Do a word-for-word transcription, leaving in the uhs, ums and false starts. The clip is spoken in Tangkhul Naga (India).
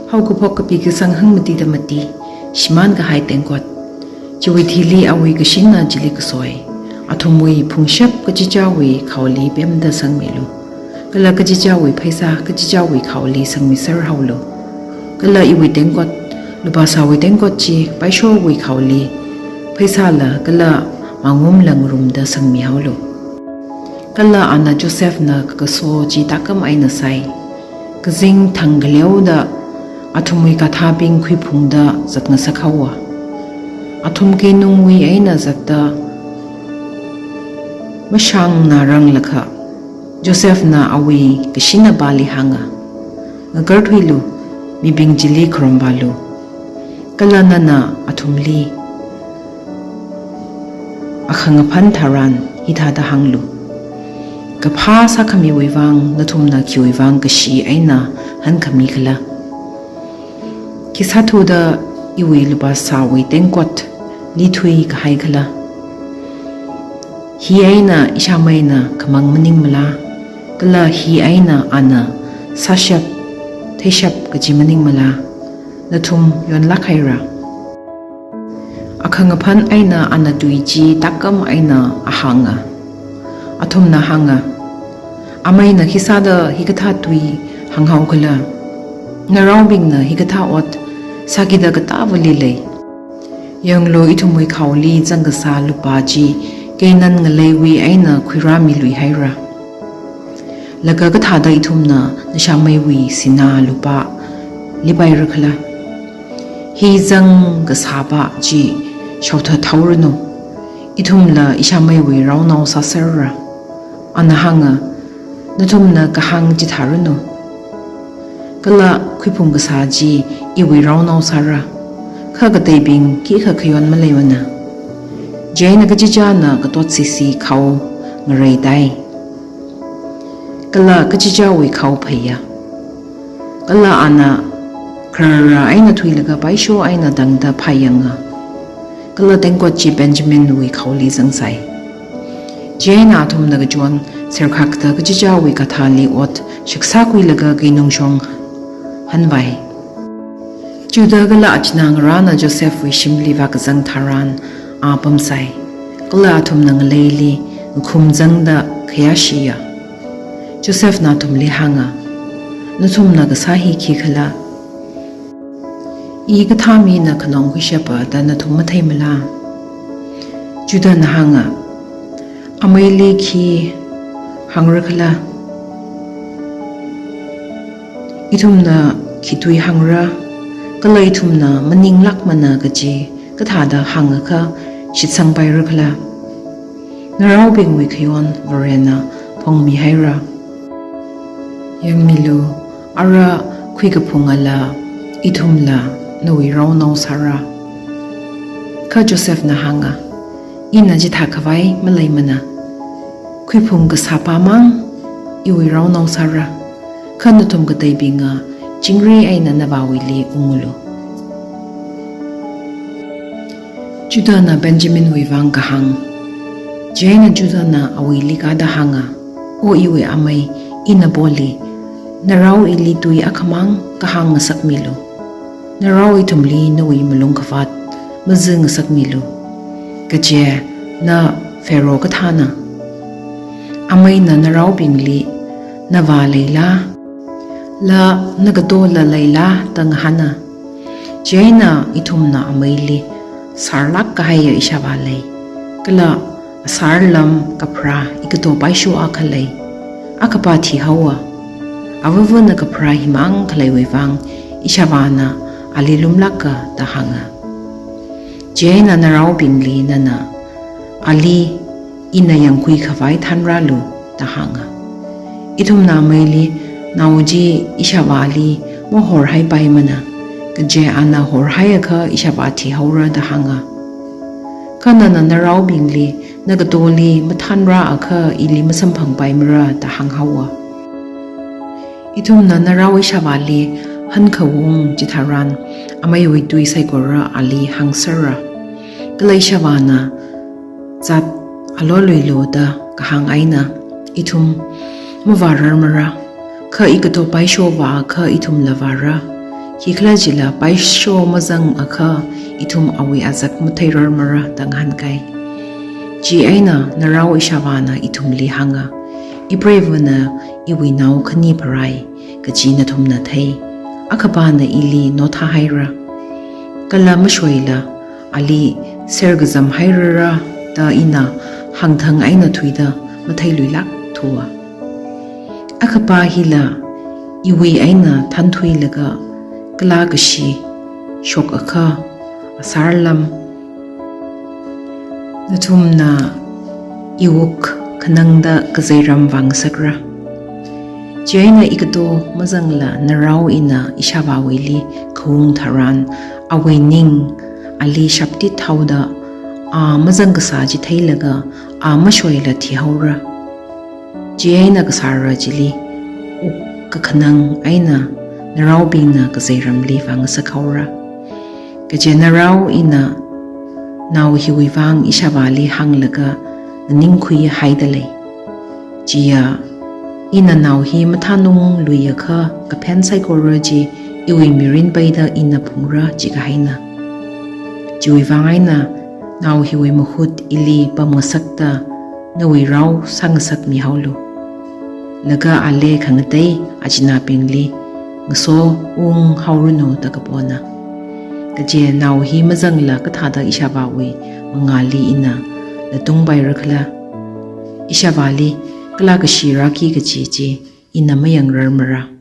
Haokaphok kapi kasang hangmatida mati, shimānkahai tengkot. Chiwui thili awui kashinna chili kasoi. Athumwui phungshap kachichāwui khaoli pemda sangmilu. Kala kachichāwui pheisā kachichāwui khaoli sangmiser haolu. Kala iwui tengkot, lupāsāwui tengkot chi paishowui khaoli, pheisāla kala mangumla ngarumda sangmi haolu. Kala ana Josephna kakaso chi tākam eina sai. Kazing thang khaleoda athumwui gadhabing khuiphungda zatngasak haowa. Athum keinungwui eina zatta mashāngnā ranglakha, Josephna awui kashinna pāli hānga, "Ngakarthuilu, mibing chili kharompālu. Kala nana athumli akhangaphan tharan hithāda hānglu, 'Kaphā sākhamiwui vang nathumna khiwui vang kashi eina hankhami khala?' Khi sāthuda iwui lupāsāwui tengkotli thuikahai khala? Hi eina ishāmeina khamang maningmala? Kala hi eina ana sāshap theishap kaji maningmala? Nathum yonlāk haira." Akhangaphan eina ana tui chi tākam eina ahānga. Athumna hānga, "Ameina khisāda hikathā tui hānghao khala? Naraobingna hikathā ot sākida katāvali lei? Yanglu, ithumwui khaoli zangkasā lupā chi Canaan ngaleiwui eina khuirāmilui haira. Laga kathāda ithumna nashāmeiwui sinā lupā lipaira khala? Hi zangkasāpa chi shaothathaoranu. Ithumla ishāmeiwui raonao sāserra." Ana hānga, "Nathumna kahāng chithāranu. Kala khuiphung kasā chi iwui raonao sāra. Kha kateibing khikha khayon maleimana. Chieina kachichāna katotsisi khao ngareitai. Kala kachichāwui khao pheiya." Kala ana kharara eina thuilaga paisho eina tangda phāyanga. Kala tengkot chi Benjaminwui khaoli zangsai. Chieina athumna kachon serkhakta kachichāwui gadhali ot shaksākhuilaga keinungshong hanvai. Judah kala achinā ngarāna Josephwui shimli vākazang tharan a pamsai. Kala athumna ngaleili ngakhumzangda khayāshiya. Josephna athumli hānga, "Nathumna kasā hi khikhala? I kathā mina khanong khuishapa da nathum matheimala?" Judahna hānga, "Ameili khi hāngra khala? Ithumna khi tui hāngra, kala ithumna maninglākmana kaji kathāda hāngakha shitsangpaira khala? Naraobingwui khayon Varena phongmihaira. Yangmilu, ara khuikaphungala ithumla nawui raonao sāra." Kha Josephna hānga, "Ina chithākhavai maleimana. Khuiphung kasāpamang iwui raonao sāra. Kha nathum kateibinga chingri eina navāwuili ungulu." Judahna Benjaminwui vang kahāng. Chieina Judahna awuili kāda hānga, "O iwui amei, ina poli, narao ili tui akhamang kahāng ngasakmilu. Narao ithumli nawui malung khavāt mazi ngasakmilu. Kaje na Pharaoh kathāna. Ameina naraobingli, 'Navā leila, la nakatola leila?' da ngahāna. Chieina ithumna ameili, 'Sārlāk kahaiya ishāvā lei, kala asārlam kapharā ikato paisho akha lei. Akhapa thihaowa. Avavana kapharā himang khaleiwui vang ishāvāna ali lumlāka,' da hānga. Chieina naraobingli nana, 'Ali ina yangkhuikhavai thanrālu,' da hānga. Ithumna ameili, 'Nao chi ishāvāli mahorhaipaimana, kaje ana horhaiakha ishāvā thihaora,' da hānga. Kha nana naraobingli, 'Nakatoli mathanrāakha ili masamphangpaimara,' da hānghaowa. Ithumna narao ishāvāli hankhawung chitharan, ameiwui tui saikora ali hāngserra. Kala ishāvāna, 'Zat aloluilu' da kahāng eina ithum mavārarmara. Kha ikato paisho vāakha ithumla vāra. Khikhalajila paisho mazangakha ithum awui azak matheirarmara da ngahānkai. Chieina narao ishāvāna ithumli hānga, "Ipreivana iwui nao khani pharai, kaji nathumna thei. Akhapana ili nothāhaira. Kala mashoila ali serkazamhairara da ina hāngthang eina thuida matheiluilākthuwa. Akhapa hila iwui eina thānthuilaga kala kashi shokakha asārlam, nathumna iwuk khanangda kazeiram vāngasakra." Chieina ikato mazangla narao ina ishāvāwuili khaung tharan awui ning ali shaptit haoda, a mazang kasā chi theilaga a mashoila thihaora. Chieina kasāra chili wuk kakhanang eina naraobingna kazeiramli vāngasakhaora. Kaje narao ina nao hiwui vang ishāvāli hānglaga nganingkhuihaida lei. Chiya ina nao hi mathānungluiakha kaphen saikora chi iwui mirin peida ina phungra jikahaina. Chiwui vang eina nao hiwui mahut ili pamngasakta nawui rao sāngasakmihaolu. Laga ali khangatei achinabingli ngasounghaoranu da kapona. Kaje nao hi mazangla kathāda ishāvāwui mangāli ina latungpaira khala? Ishāvāli kala kashi rāki kaji chi ina mayangrarmara.